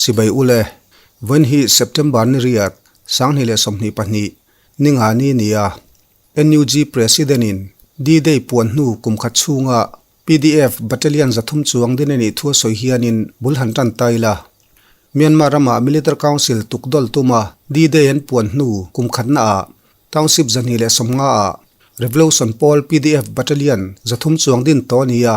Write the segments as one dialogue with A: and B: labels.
A: Chibai ule, vawiin hi September ni riat, 2022, ni nga ni nia. NUG President in D-Day puan hnu kum khat chhunga PDF Battalion 300 chuang din a nih thu a sawi hianin bul han tan ta ila. Myanmar rama Military Council tukdawl tuma D-Day an puan hnu kum khatna ah Township 250 ah Revolution pawl PDF Battalion 300 chuang din tawh a ni a.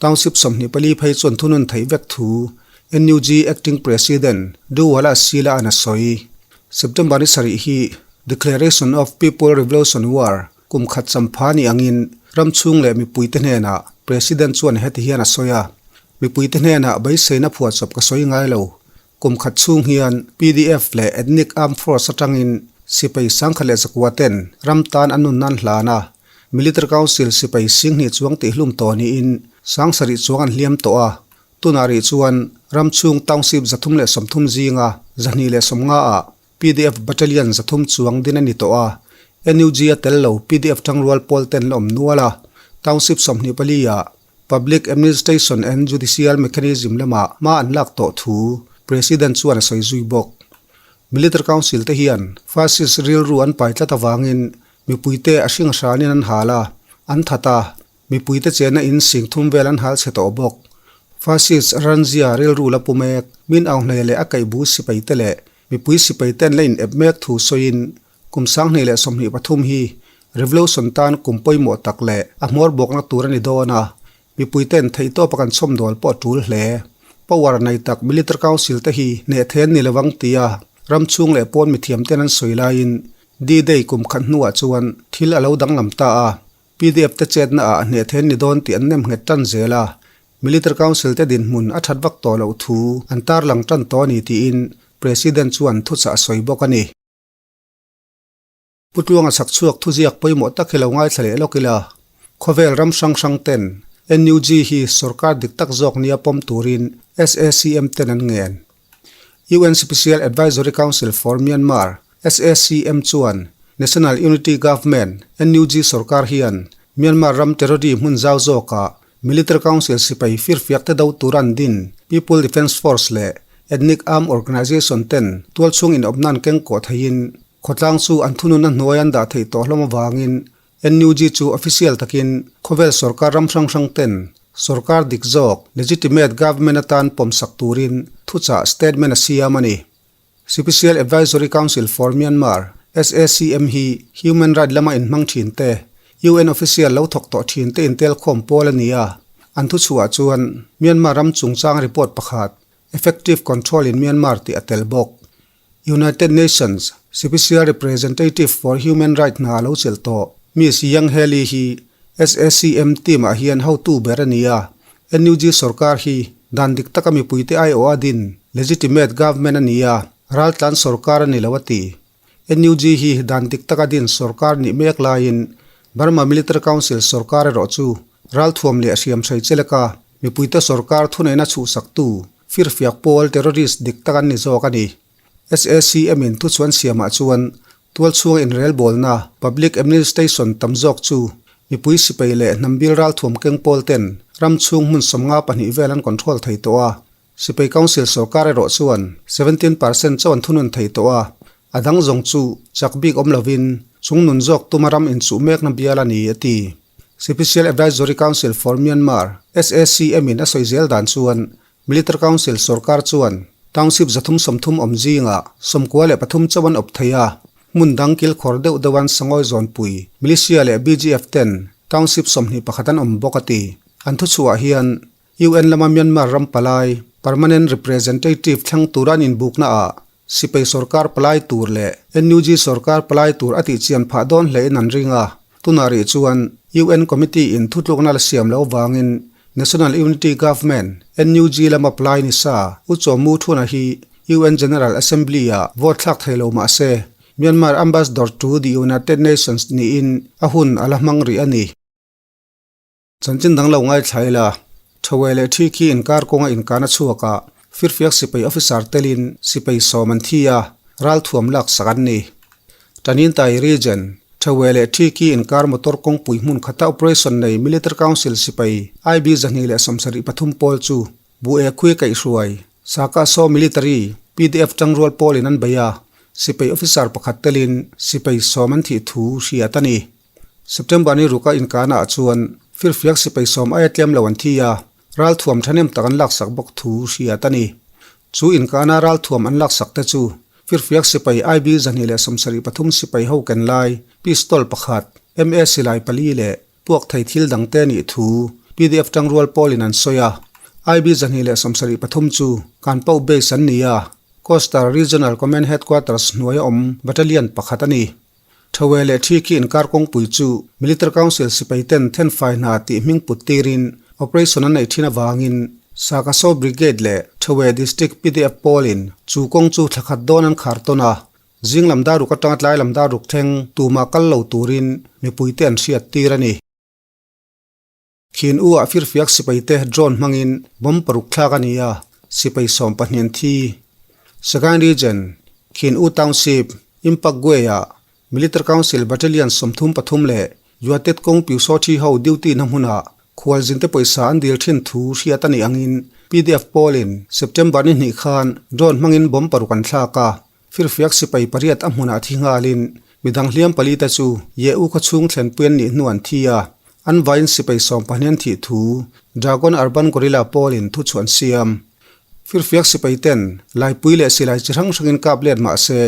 A: Township 24 phei chuan thunun theih vek thu NUG Acting President Duwala Sila an a sawi. September ni sarih hi Declaration of People Revolution War kum khat champha ni angin ram chhung leh mipuite hnenah President chuan heti hian a sawi a, Mipuite hnenah beiseina phuahchawp ka sawi ngai lo. Kum khat chhung hian PDF leh Ethnic Armed Force atangin sipai 1100 ten ram tan an nun nan hlan a, Military Council sipai 2000 chuang tihhlum tawh niin 7000 chuang an hliam tawh a. Tunah rih chuan ram chhung township 330 zinga 250 ah PDF Battalion 300 chuang din a ni tawh a, NUG a tel lo PDF tangrual pawl ten la awm nual a, township 24 ah Public Administration and Judicial Mechanism lamah hma an lak tawh thu President chuan a sawi zui bawk. Military Council te hian Fascist rilru an pai tlat avangin mipuite a hring hranin an hal a, an that a, mipuite chena in 30,000 vel an hal chhe tawh bawk. Fascist ranzia rilru la pu mek, min au hle leh a kaihbu sipai te leh mipui sipai ten la in ep mek thu sawiin Kum 2023 hi Revolution tan kum pawimawh tak leh a hmawr bawkna tur a ni dawn a, mipuiten theihtawpa kan chhawmdawl pawh a tul hle. Power nei tak Military Council te hi hneh then ni lovang tia ram chhung leh pawn mithiamten an sawi laiin D-Day kum khat hnuah chuan thil a lo danglam ta a, PDF te chetna ah hneh then ni dawn tih an nem nghet tan zel a, Military Council te dinhmun a that vak tawh loh thu an tarlang tan tawh a ni tiin President chuan thuchah a sawi bawk a ni. Pu Tluanga chak chhuak thuziak pawimawh tak hi lo ngaithla leh lawk ila, khawvel ram hrang hrang ten NUG hi sorkar dik tak zawk nia pawm turin SACM ten an ngen. UN Special Advisory Council for Myanmar, SACM, chuan National Unity Government, NUG, sorkar hian Myanmar ram terrorist hmun zau zawkah Military Council sipai firfiak te do tur an din People Defence Force leh Ethnic Armed Organization ten tual chhung inawpna an keng kawh theiin khawtlang chu an thunun a hnuai an dah theih tawh hlawm avangin NUG chu official takin khawvel sorkar ram hrang hrang ten sorkar dik zawk legitimate government atan pawmsak turin thuchah statement a siam a ni. Special Advisory Council for Myanmar, SACM, hi human right lama inhmang thin te, UN official lo thawk tawh thin te intel khawm pawl a ni a. An thuchhuah chuan Myanmar ram chungchang report pakhat, Effective Control in Myanmar tih a tel bawk. United Nations Special Representative for Human Rights hna a lo chelh tawh, Miss Yanghee Lee hi SACM team ah hian hotu ber a ni a. NUG sorkar hi dan dik taka mipuite aiawh a din, legitimate government, a ni a, raltlan sorkar a ni lo a ti. NUG hi dan dik taka din sorkar nih mek laiin Burma Military Council sorkar erawh chu ralthuam leh hriamhrei cheleka mipuite sorkar thuneihna chhuhsaktu firfiak pawl terrorist dik tak an ni zawk a ni. SACM in thuchhuan siamah chuan tualchhunga inrelbawlna, public administration, tam zawk chu mipui sipai leh hnambil ralthuam keng pawl ten ram chhung hmun 52 vel an control thei tawh a. Sipai Council sorkar erawh chuan 17% chauh an thunun thei tawh a, a dang zawng chu chak bik awm lovin chung nun zawk tuma ram inchuh mekna bial a ni, a ti. Special Advisory Council for Myanmar, SACM, in a sawi zel dan chuan Military Council sorkar chuan Township 330 awm zingah 93 chauh an awp thei a, hmun dang kilkhawr deuh deuh an sangawi zawnpui Militia leh BGF ten Township 21 an awm bawk a ti. An thuchhuah hian UN lama Myanmar ram palai Permanent Representative thlang tura an inbukna ah Sipai sorkar palai tur leh NUG sorkar palai tur a tihchian phah dawn hlein an ring a, tunah rih chuan UN Committee in thutlukna la siam loh avangin National Unity Government, NUG, lama palai ni sa U Chaw Mu Thuna hi UN General Assembly ah vote thlak thei lo mah se Myanmar Ambassador to the United Nations niin a hun a la hmang rih a ni. Chanchin dang lo ngaithla ila, Thawei leh thi khi inkar kawnga inkana chhuak a, firfiak sipai officer telin sipai 10 an thi a, ralthuam lak sak an ni. Tanintai region, Thawei leh thi khi inkar motor kawngpui hmun khata operation nei Military Council sipai IB 273 pawl chu Bu e khui kaihhruai. Sakasaw Military, pdf tangrual pawlin an bei a, sipai officer pakhat telin sipai sawm an thih thu hriat a ni. September ni ruka inkahnaah chuan firfiak sipai sawm aia tlem lo an thi a, ralthuam thahnem tak an laksak bawk thu hriat a ni. Chu inkahna ralthuam an laksak te chu firfiak sipai IB 273 sipai ho ken lai pistol pakhat, MA silai pali leh puak thei thil dang te nih thu pdf tangrual pawlin an sawi a. IB 273 chu Kanpauh base an ni a, Coastal Regional Command Headquarters hnuaia awm battalion pakhat a ni. Thawe leh thi khi inkar kawngpui chu Military Council sipai ten thenfai hna tih hming put tirin operation an neih thin avangin Sakasaw Brigade leh Thawe District pdf pawlin chu kawng chu thla khat dawn an khar tawn a, zing lam dar ruk atanga tlai lam dar ruk thleng tumah kal lo turin mipuite an hriat tir a ni. Khin U ah firfiak sipai te drone hmangin bomb paruk thlak a ni a, sipai 12 an thi. Sagaing Region, Khin U Township, Impakgwe ah Military Council Battalion 33 leh Yuatet kawng Pyusawthi ho duty na hmunah khualzin te pawisa an dil thin thu hriat a nih angin pdf pawlin September ni hnih khan drone hmangin bomb paruk an thlak a, Firfiak sipai pariat a hmunah thi nghalin midang hliam pali te chu Ye U khawchhung thlenpui an nih hnu an thi a, an vaiin sipai 12 an thih thu Dragon Urban Guerrilla pawlin thu chhuah an siam. Firfiak sipai ten Laipui leh silai chi hrang hrangin kap let mah se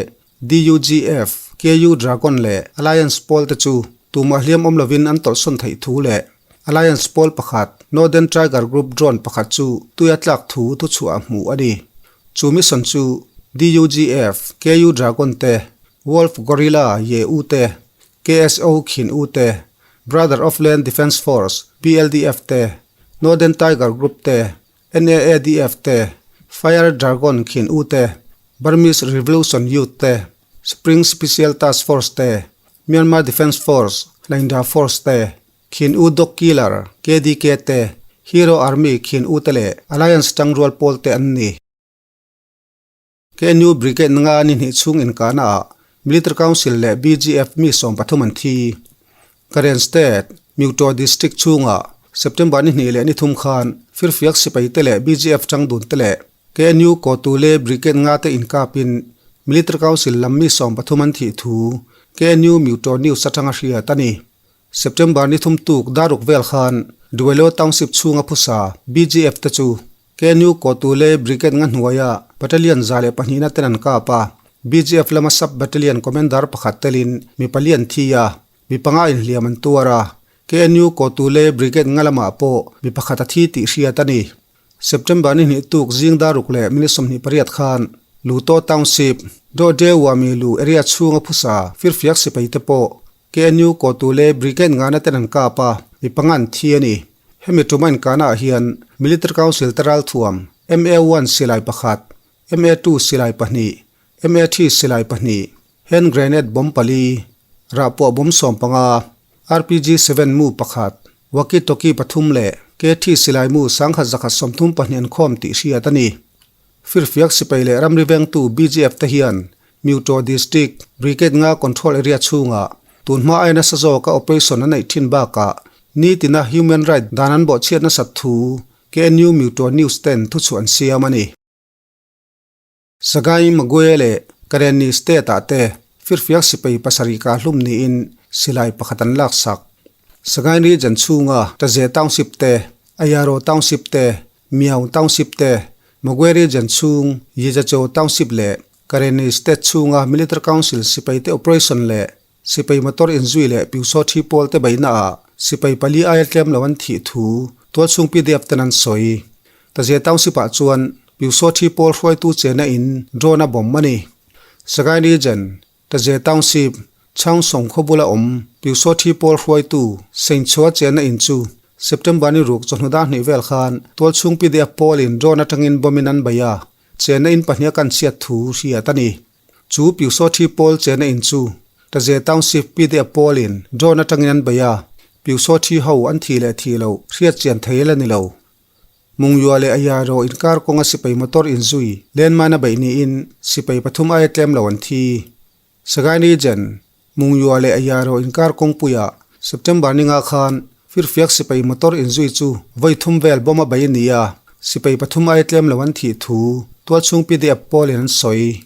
A: DUGF, KU Dragon leh Alliance pawl te chu tumah hliam awm lovin an tawlhsawn theih thu leh Alliance pawl pakhat Northern Tiger Group drone pakhat chu tuia tlak thu thuchhuah hmuh a ni. Chu mission chu DUGF, KU Dragon te, Wolf Gorilla Ye U te, KSO Khin U te, Brother of Land Defence Force, BLDF te, Northern Tiger Group te, NAADF te, Fire Dragon Khin U te, Burmese Revolution Youth te, Spring Special Task Force te, Myanmar Defence Force, Hlainda Force te, Khin U Dog Killer, KDK te, Hero Army Khin U te leh Alliance tangrual pawl te an ni. KNU Brigade nga ni hnih chhung inkahna ah Military Council leh BGF mi 13 an thi. Karen State, Myuto District chhungah September ni hnih leh ni thum khan Firfiak sipai te leh BGF tangdun te leh KNU Kawtule Brigade nga te inkapin Military Council lam mi 13 an thih thu KNU Myuto News atanga hriat a ni. September ni thum tuk daruk vel khan Duelo Township chhunga phusa BGF te chu KNU Kawtule Brigade nga hnuaia Battalion 102 na ten an kap a, BGF lama Sub Battalion Commander pakhat telin mi pali an thi a, mi panga inhliam an tuar a, KNU Kawtule Brigade nga lamah pawh mi pakhat a thi tih hriat a ni. September ni hnih tuk zing daruk leh minute 28 khan Luto Township, Dawhdeua mi lu area chhunga phusa firfiak sipai te pawh KNU Kawtule Brigade ngana ten an kap a, mi panga an thi a ni. Hemi tuma inkahna ah hian Military Council te ralthuam MA-1 silai pakhat, MA-2 silai pahnih, MA-3 silai pahnih, hand grenade bomb pali, rahpuah bomb 15, RPG-7 mu pakhat, walkie-talkie pathum leh KT silai mu 1132 an khawm tih hriat a ni. Firfiak sipai leh ramri vengtu BGF te hian Myuto District Brigade nga control area chhungah tunhma aia nasa zawka operation a neih thin bakah nitina human right dan an bawhchhiat nasat thu KNU Myuto News ten thuchhuah an siam a ni. Sagaing Magwe leh Karenni State ah te firfiak sipai pasarih kah hlum niin silai pakhat an laksak. Sagaing Region chhunga Taze Township te, Ayaro Township te, Myaung Township te, Magwe Region chhung Yizacho Township leh Karenni State chhunga Military Council sipai te operation leh sipai motor inzui leh piusaw thi pawl te beihna ah sipai pali aia tlem lo an thih thu tualchhung PDF ten an sawi. Taze Township ah chuan piusaw thi pawl hruaitu chena in drone a bomb a ni. Sagaing Region, Taze Township, Chaungsong khaw bula awm piusaw thi pawl hruaitu Seinchua chena in chu September ni ruk chawhnu dar hnih vel khan tualchhung PDF pawlin drone atangin bomb in an bei a, chena in pahnih a kan chhiat thu hriat a ni. Chu piusaw thi pawl chena in chu Taze Township PDF pawlin drone atangin an bei a, piusaw thi ho an thi leh thi loh hriat chian thei la ni lo. Mungyua leh Ayaro inkar kawnga sipai motor inzui landmine a beih niin sipai pathum aia tlem lo an thi. Sagaing Region, Mungyua leh Ayaro inkar kawngpuiah September ninga khan firfiak sipai motor inzui chu vawi thum vel bomb a bei a ni a, sipai pathum aia tlem lo an thih thu. Tualchhung pdf pawlin an sawi.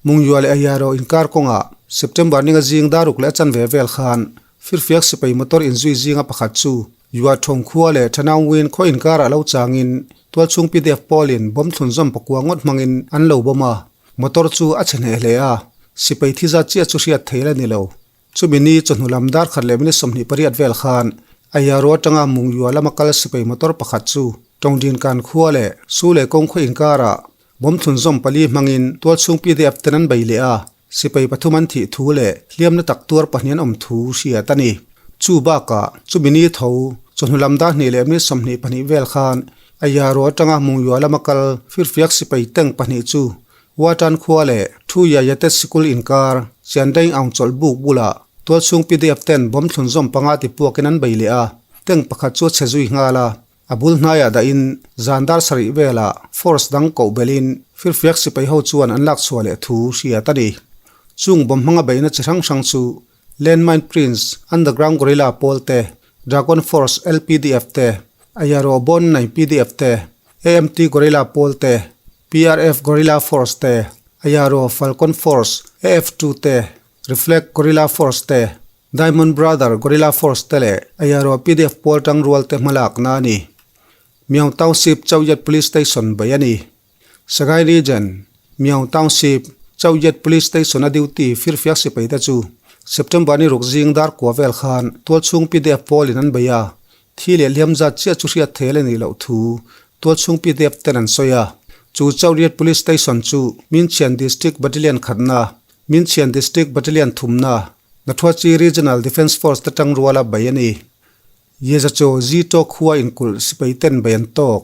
A: Mungyua leh Ayaro inkar kawngah September ninga zing daruk leh a chanve vel khan firfiak sipai motor inzui zinga pakhat chu Yua Thawng khua leh Thanaungwin khaw inkarah lo changin tualchhung pdf pawlin bomb thlunzawm pakua ngawt hmangin an lo bomb a, motor chu a chhe hneh hle a, sipai thi zat chiah chu hriat theih la ni lo. Chumi ni chawhnu lam dar khat leh minute 28 vel khan Ayaro atanga Mungyua lama kal sipai motor pakhat chu Tawngdin kan khua leh Su leh kawng khaw inkarah Bomb thlunzawm pali hmangin tualchhung pdf ten an bei leh a, sipai pathum an thih thu leh hliamna tak tuar pahnih an awm thu hriat a ni. Chu bakah, chumi ni tho, chawhnu lam dar hnih leh minute 22 vel khan Ayaro atanga Mungyua lama kal firfiak sipai tank pahnih chu Watan khua leh Thu Yayatet sikul inkar Chiandaing Aung chawlh buk bulah tualchhung pdf ten bomb thlunzawm panga ti puakin an bei leh a, tank pakhat chu a chhe zui nghal a. A bul hnaiah dahin zan dar sarih velah force dang koh belhin firfiak sipai ho chuan an lak chhuah leh thu hriat a ni. Chung bawm hmanga beihna chi hrang hrang chu Landmine Prince, Underground Guerrilla pawl te, Dragon Force LPDF te, Ayaro Bon Nai pdf te, AMT Guerrilla pawl te, PRF Guerrilla Force te, Ayaro Falcon Force AF2 te, Reflect Guerrilla Force te, Diamond Brother Guerrilla Force te leh Ayaro pdf pawl tangrual te hmalakna a ni. Myaung Township Chauyat Police Station bei a ni. Sagaing Region, Myaung Township, Chauyat Police Station a duty firfiak sipai te chu September ni ruk zing dar kua vel khan tualchhung pdf pawlin an bei a, thi leh hliam zat chiah chu hriat thei a nih loh thu tualchhung pdf ten an sawi a. Chu Chauyat Police Station chu Minchian District Battalion khatna, Minchian District Battalion thumna, Nathuachi Regional Defence Force te tangruala bei a ni. Yezacho Zito khua inkulh sipai ten bei an tawk.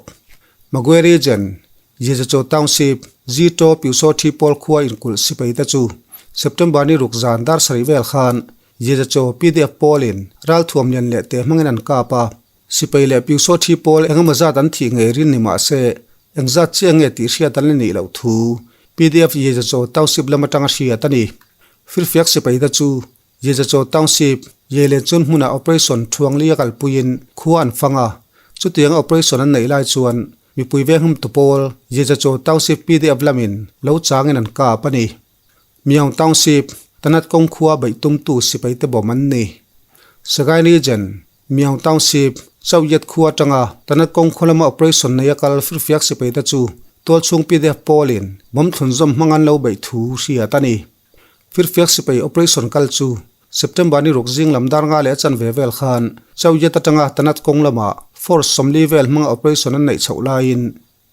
A: Magwe Region, Yezacho Township, Zito Pyusawthi pawl khua inkulh sipai te chu September ni ruk zan dar sarih vel khan Yezacho pdf pawlin ralthuam lian leh teh hmangin an kap a. Sipai leh Pyusawthi pawl engemaw zat an thih ngei rin ni mah se engzat chiah nge tih hriat an la nih loh thu pdf Yezacho Township lam atanga hriat a ni. Firfiak sipai te chu Yezacho Township, Yelen chun hmunah operation thuangli a kalpuiin khua an fang a. Chutianga operation an neih lai chuan mipui venghum tu pawl Yezacho Township pdf lamin lo changin an kap a ni. Myaung Township, Tanat kawng khua beih tumtu sipai te bawm an ni. Sagaing Region, Myaung Township, Chauyat khua atanga Tanat kawng khaw lama operation nei a kal firfiak sipai te chu tualchhung pdf pawlin bomb thlunzawm hmang an lo beih thu hriat a ni. Firfiak sipai operation kal chu September ni ruk zing lam dar nga leh a chanve vel khan Chauyat atanga Tanat kawng lamah force 40 vel hmanga operation an neih chhoh laiin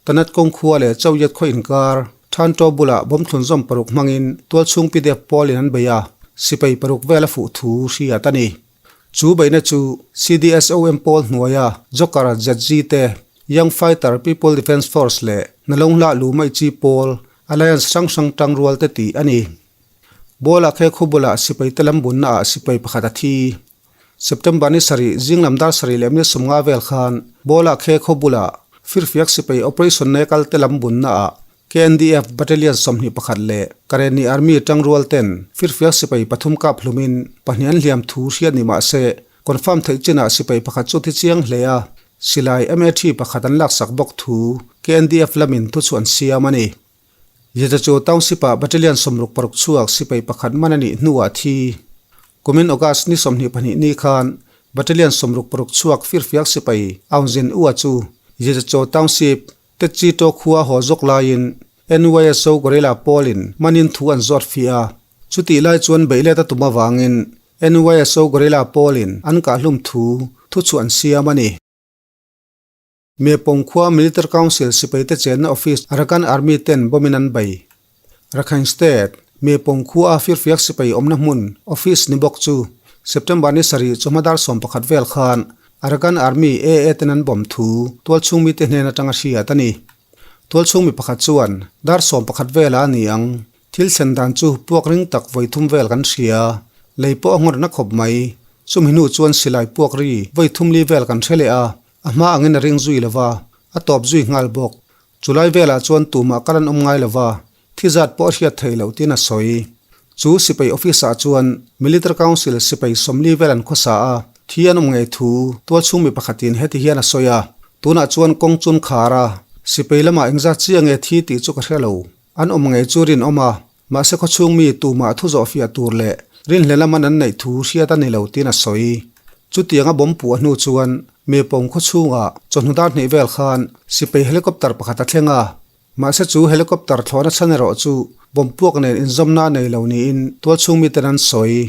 A: Tanat kawng khua leh Chauyat khaw inkar Thanto bulah bomb thlunzawm paruk hmangin tualchhung pdf pawlin an bei a, sipai paruk vel a fuh thu hriat a ni. Chu beihna chu CDSOM pawl hnuaia Joker ZG te, Young Fighter People Defence Force leh Nalonghlah Lumaichi pawl Alliance hrang hrang tangrual te tih a ni. Bawlah khe khubulah sipai te lam bunna ah sipai pakhat a thi. September ni sarih zing lam dar sarih leh minute 50 vel khan Bawlah khe khawbulah firfiak sipai operation nei kal te lam bunna ah KNDF Battalion 21 leh Karenni Army tangrual ten firfiak sipai pathum kap hlumin pahnih an hliam thu hriat ni mah se confirm theih chinah sipai pakhat chu thi chiang hle a, silai MAT pakhat an laksak bawk thu KNDF lamin thuchhuah an siam a ni. Yezachu Township-ah Battalion 66 chhuak sipai pakhat man a nih hnuah thi. Kumin August ni 22 ni khan Battalion 66 chhuak firfiak sipai Aung Zin Ua chu Yezachu Township, Tetchi tawk khua haw zawk laiin NYSO Guerrilla pawlin manin thu an zawt fiah a, chutih lai chuan beihlet a tum avangin NYSO Guerrilla pawlin an kahhlum thu thuchhuah an siam a ni. Mepawng khua Military Council sipaite chenna office Arakan Army ten bomb-in an bei. Rakhine State, Mepawng khua a firfiak sipai awmna hmun office ni bawk chu September ni sarih chawhma dar 11 vel khan Arakan Army AA ten an bomb thu tualchhung mite hnen atanga hriat a ni. Tualchhung mi pakhat chuan dar 11 velah a ni ang, thil thlen dan chu puak ring tak vawi thum vel kan hria, lei pawh a nghawrna khawp mai. Chumi hnu chuan silai puak ri vawi thum li vel kan hre leh a, a hma angin a ring zui lova, a tawp zui nghal bawk. Chulai velah chuan tumah kal an awm ngai lova, thi zat pawh a hriat theih loh tiin a sawi. Chu sipai office ah chuan Military Council sipai 40 vel an khawsa a, thi an awm ngei thu tualchhung mi pakhatin heti hian a sawi a, tunah chuan kawng chun khar a, Sipai lamah engzat chiah nge thi tih chu ka hre lo. An awm ngei chu rinawm a, mahse khawchhung mi tumah thu zawh fiah tur leh rinhleh laman an neih thu hriat a ni lo tiin a sawi. Chutianga bomb puah hnu chuan Mepawng khawchhungah chawhnu dar hnih vel khan sipai helicopter pakhat a thleng a, mahse chu helicopter thlawhna chhan erawh chu bomb puak nen inzawmna a nei lo niin tualchhung miten an sawi.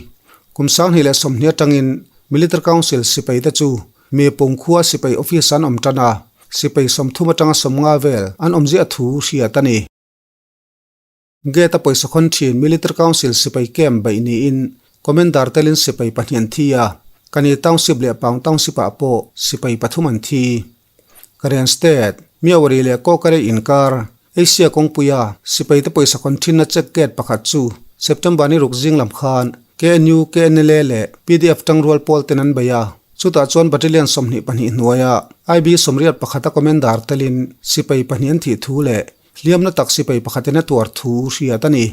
A: Kum 2020 atangin Military Council sipaite chu Mepawng khua sipai office an awm tan a, sipai 30 atanga 50 vel an awm ziah thu hriat a ni. Gate a pawisa khawn thin Military Council sipai camp beih niin Commander telin sipai pahnih an thi a, Kani Township leh Paung Township ah pawh sipai pathum an thi. Karen State, Myawaddy leh Kawkarei inkar, Asia kawngpuia sipai te pawisa khawn thinna check gate pakhat chu September ni ruk zing lam khan KNU, KNLA leh PDF tangrual pawl ten an bei a, chutah chuan Battalion 22 hnuaia IB 81 a Commander telin sipai pahnih an thih thu leh Hliamna tak sipai pakhatin a tuar thu hriat a ni.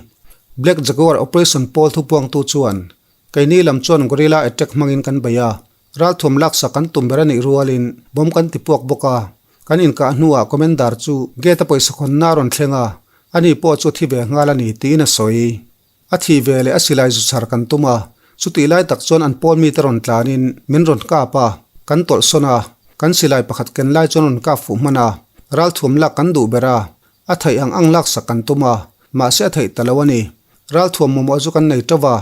A: Black Jaguar Operation pawl thupuangtu chuan, Keini lam chuan guerrilla attack hmangin kan bei a, ralthuam laksak kan tum ber a nih rualin bomb kan ti puak bawk a. Kan inkah hnuah Commander chu gate a pawisa khawnna a rawn thleng a, ani pawh chu thi ve nghal a ni tiin a sawi. A thih ve leh a silai zu chhar kan tum a, chutih lai tak chuan an pawl mite rawn tlanin min rawn kap a, kan tawlh sawn a, kan silai pakhat ken lai chuan rawn kap fuh hman a, ralthuam lak kan duh ber a, a theih ang ang laksak kan tum a, mahse a theih ta lo a ni. Ralthuam mamawh chu kan nei teuh a,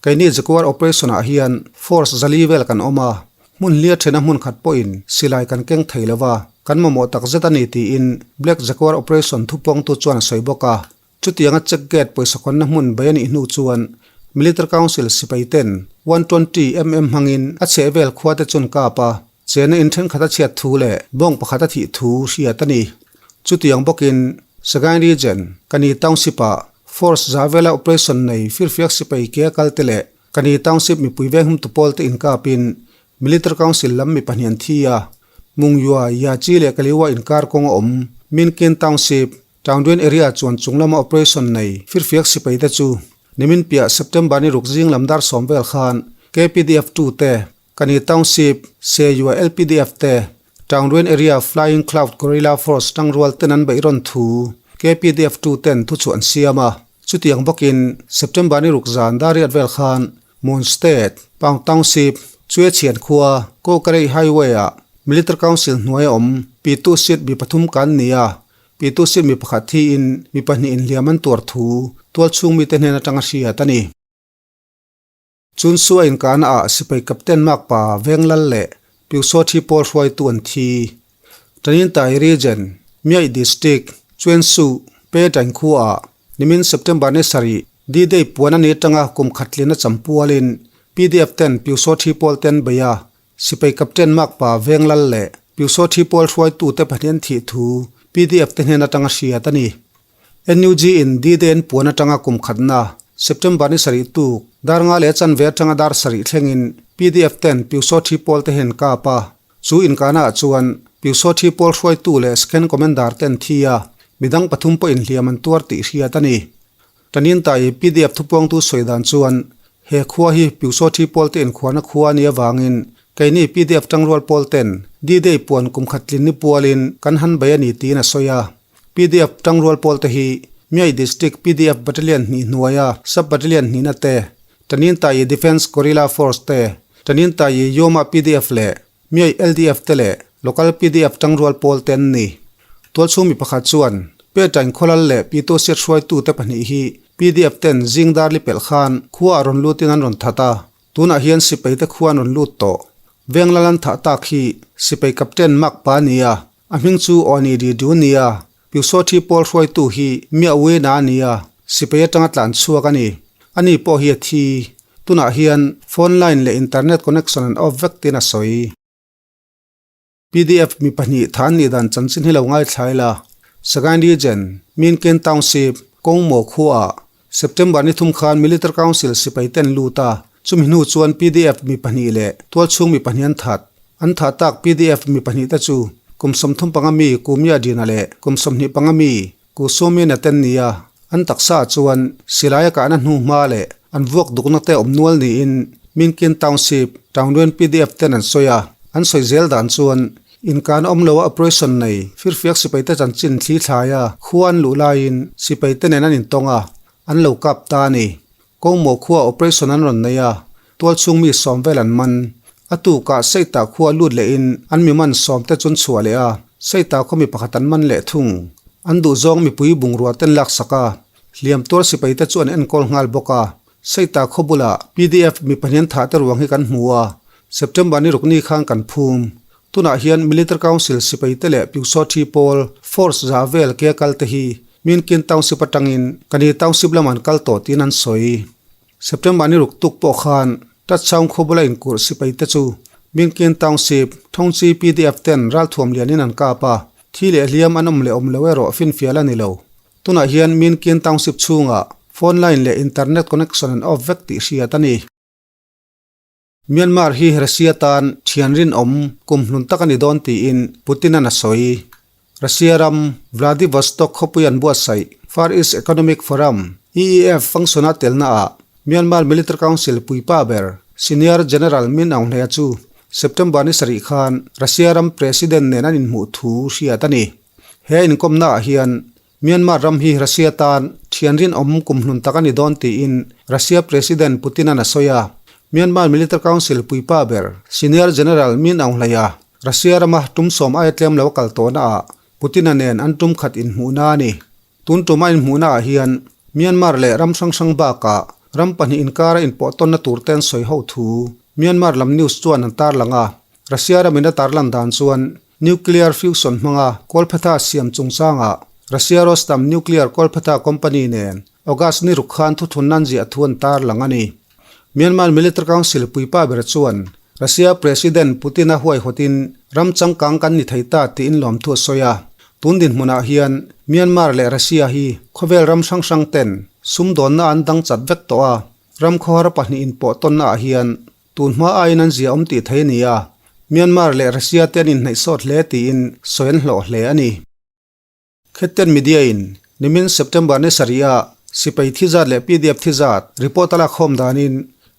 A: keini Jaguar operation ah hian force zali vel kan awm a, hmun hlia thena hmun khat pawhin silai kan keng thei lo va, kan mamawh takzet a ni tiin Black Jaguar operation thupawngtu chuan a sawi bawk a. Chutianga check gate pawisa khawnna hmun bei a nih hnu chuan Military Council sipai ten 120 mm hmangin a chhehvel khua te chuan kap a, chena in thenkhat a chhiat thu leh bawng pakhat a thih thu hriat a ni. Chutiang bawkin Sagaing Region, Kani Township ah Force Zavela operation nei firfiak sipai ke a kal te leh Kani Township mipui venghum tu pawl te inkapin Military Council lam mi pahnih an thi a, Mungyua, Yachi leh Kaliwa inkar kawng a awm Minkin Township, Townduan area chuan chung lama operation nei firfiak sipai te chu nimin piah September ni ruk zing lam dar sawm vel khan KPDF 2 te, Kani Township, Seyua LPDF te, Townduan area Flying Cloud Guerrilla Force tangrual ten an beih rawn thu KPDF 2 ten thu chu an siam a. Chutiang bawkin September ni ruk zan dar riat vel khan Mon State, Paung Township, Chuechhian khua, Kawkarei Highway ah Military Council hnuai a awm Pitu Seat mi pathum kan ni a, Pitu Seat mi pakhat thiin mi pahnih inhliam an tuar thu tualchhung mite hnen atanga hriat a ni. Chun su a inkahna ah sipai Captain Makpa Venglal leh Pyusawthi pawl hruaitu an thi. Tanintai Region, Miaih District, Chuensu, Petain khua ah Nimin September ni sarih, D-Day puan a ni atanga kum khat tlin a cham pualin PDF ten Pyusawthi pawl ten bei a, Sipai Captain Makpa Venglal leh Pyusawthi pawl hruaitute pahnih an thih thu PDF te hnen atanga hriat a ni. NUG in D-Day an puan atanga kum khatna, September ni sarih tuk, dar nga leh chanve atanga dar sarih thlengin PDF ten Pyusawthi pawl te hen kap a, Chu inkahnaah chuan Pyusawthi pawl hruaitu leh Scan Commander te an thi a, midang pathum pawhin hliam an tuar tih hriat a ni. Tanintai PDF thupuangtu sawi dan chuan he khua hi Pyusawthi pawl te inkhuarna khua a nih avangin keini PDF tangrual pawl ten D-Day puan kum khat tlin ni pualin kan han bei a ni tiin a sawi a. PDF tangrual pawl te hi Miai District PDF Battalion hnih hnuaia Sub Battalion hnihna te Tanintai Defence Guerrilla Force te, Tanintai Yoma PDF leh Miai LDF te leh Local PDF tangrual pawl te an ni. Tualchhung mi pakhat chuan, Petain Khawlal leh Pito Siat hruaitu te pahnih hi PDF ten zing dar li pelh khan khua ah rawn lutin an rawn that a, tunah hian sipai te khua an rawn lut tawh. Venglal an thah tak hi sipai Captain Mark pa a ni a, a hming chu Awni Di Du nia. Pyusawthi pawl hruaitu hi Miawena a ni a, sipai atanga tlan chhuak a ni. Ani pawh hi a thi. Tunah hian phone line leh internet connection an off vek tiin a sawi. PDF mi pahnih tha an nih dan chanchin hi lo ngaithlai la. Sagaing Region, Minkin Township, Kawngmaw khuaah September ni thum khan Military Council sipai ten lut a, chumi hnu chuan PDF mi pahnih leh tualchhung mi pahnih an that. An thah tak PDF mi pahnih te chu kum 35 mi Kumia Dina leh kum 25 mi Kusumina ten nia. An taksa ah chuan silai a kahna hnu hma leh an vuak dukna te awm nual niin Minkin Township, Taungduen PDF ten an sawi a, an sawi zel dan chuan. Inkan awm loa operation nei firfiak sipaite chanchin thli thlaia khua an luh laiin sipaite nen an intawng a, an lo kap ta a ni. Kawngmaw khua operation an rawn nei a, tualchhung mi sawm vel an man. A tukah Seita khua lut lehin an mi man sawmte chu an chhuah leh a, Seita khaw mi pakhat an man leh thung. An duhzawng mipui bungrua ten laksak a, hliam tuar sipaite chu an enkawl nghal bawk a. Seita khaw bulah pdf mi pahnian thah te ruang hi kan hmu a, September ni ruk ni khan kan phum. Tunah hian Military Council sipaite leh Pyusawthi pawl force za vel ke kal te hi Minkin Township atangin Kani Township lamah an kal tawh tiin an sawi. September ni ruk tuk pawh khan Tatchaung khaw bula inkulh sipaite chu Minkin Township Thongchi pdf ten ralthuam lianin an kap a, thi leh hliam an awm leh awm lo erawh finfial a ni lo. Tunah hian Minkin Township chhungah phone line leh internet connection an off vek tih hriat a ni. Myanmar hi Russia tan thian rinawm kum hlun tak a ni dawn tiin Putin-a'n a sawi. Russia ram Vladivostok khawpui an buatsaih Far East Economic Forum, EEF, function-a telnaah Myanmar Military Council puipa ber Senior General Min Aung Hlaing chu September ni sarih khan Russia ram President nen an inhmuh thu hriat a ni. He inkawmnaah hian Myanmar ram hi Russia tan thian rinawm kum hlun tak a ni dawn tiin Russia President Putin-a'n a sawi a. Myanmar Military Council puipa ber Senior General Min Aung Hlaing-a Russia rama tum sawm aia tlem lo a kal tawhnaah Putin-a nen an tum khat inhmuhna a ni. Tun tuma inhmuhnaah hian Myanmar leh ram hrang hrang bakah ram pahnih inkara inpawhtawnna tur te an sawi ho thu Myanmar lam news chuan an tarlang a. Russia ramin a tarlan dan chuan Nuclear fusion hmanga Kolphatha siam chungchangah Russia Rostam Nuclear Kolphatha Company nen August ni ruk khan thuthun nan ziah thu an tarlang a ni. Myanmar Military Council puipa ber chuan Russia President Putin-a huaihawtin ram changkang kan ni thei ta tiin lawmthu a sawi a. Tun dinhmunah hian Myanmar leh Russia hi khawvel ram hrang hrang ten sumdawnna an dang chat vek tawh a, ram khawhar pahnih inpawh tawnnaah hian Tun hma aiin an zia awm tih thei a ni a, Myanmar leh Russia te an inhnaih sawt hle tiin sawi an hlawh hle a ni. Khetten Media in nimin September ni sarih ah sipai thi zat leh pdf thi zat report a lak khawm danin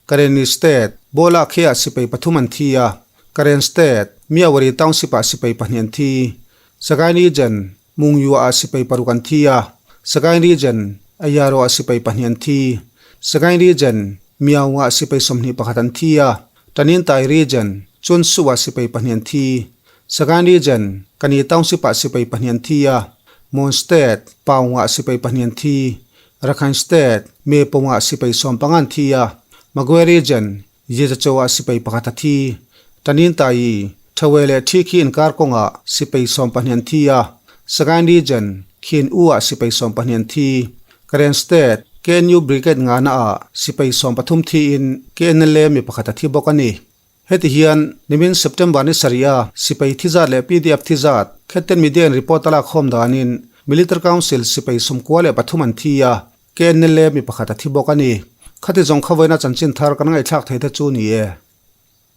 A: Karenni State, Bola Khe ah sipai pathum an thi a, Karen State, Myawaddy Township ah sipai pahnih an thi. Sagaing Region, Mungyua ah sipai paruk an thi a, Sagaing Region, Ayaro ah sipai pahnih an thi. Sagaing Region, Miaung ah sipai 21 an thi a, Tanintharyi Region, Chunsu ah sipai pahnih an thi. Sagaing Region, Kani Township ah sipai pahnih an thi a, Mon State, Paung ah sipai pahnih an thi. Rakhine State, Mepong ah sipai 15 an thi a, Magway Region, Yizacho ah sipai pakhat a thi. Tanintharyi, Thawe leh Thikhi inkar kawngah sipai 12 an thi a, Sagaing Region, Khin U ah sipai 12 an thi. Karen State, KNU Brigade ngana ah sipai 13 thiin KNLA mi pakhat a thi bawk a ni. Heti hian nimin September ni sarih a sipai thi zat leh pdf thi zat Khetten Media in report a lak khawm danin Military Council sipai 93 an thi a, KNLA mi pakhat a thi bawk a ni. Khati zawng kha vawiina chanchin thar kan ngaihthlak thei te chu ni e.